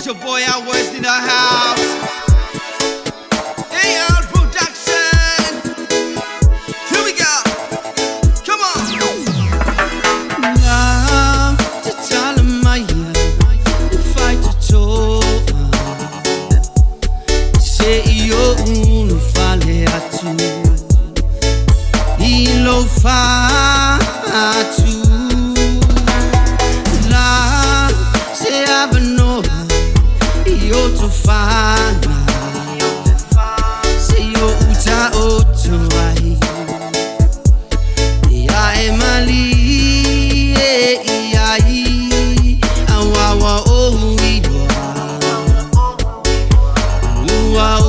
It's your boy Al West in the house. AL Production. Here we go. Come on. La talamaya fight to se io ulu fale atu ilo fa atu la se avanoa i o tofana se o uta o toai ia e mali e ia i awawa o huiloa ua o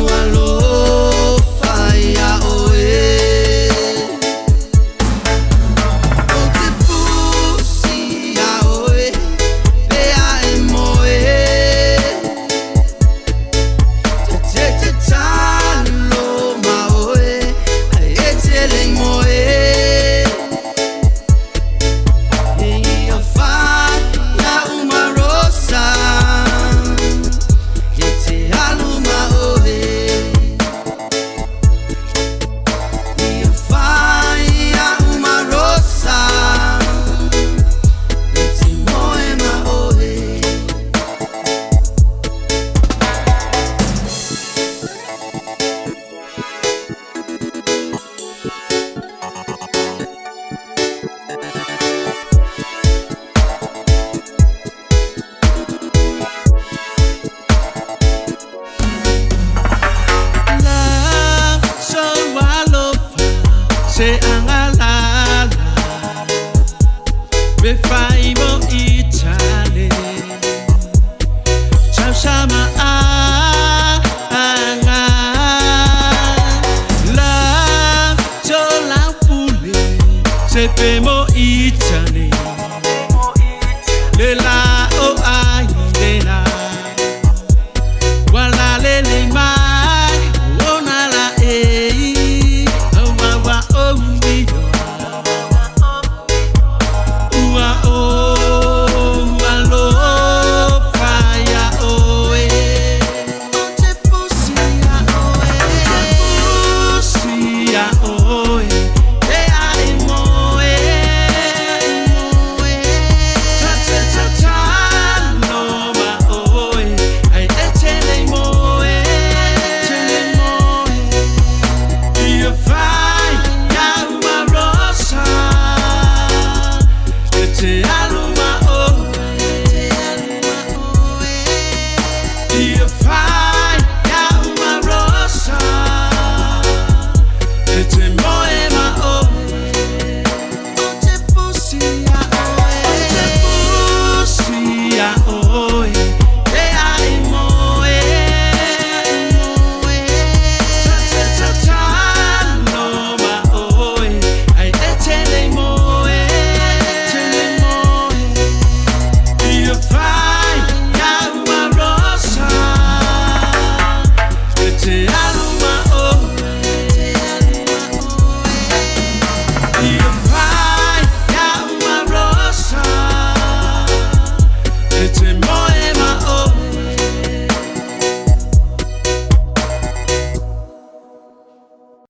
ua lofa ia oe o te pusi ia oe pe a e moe te te talo ma oe ai e te le moe ia fa ia uma rosa ke te aluma oe ia fa ia uma rosa e te moe ma oe. La so alofa se angalala me fai mo itale Chau sama anga La cho la pule se pe mo itale.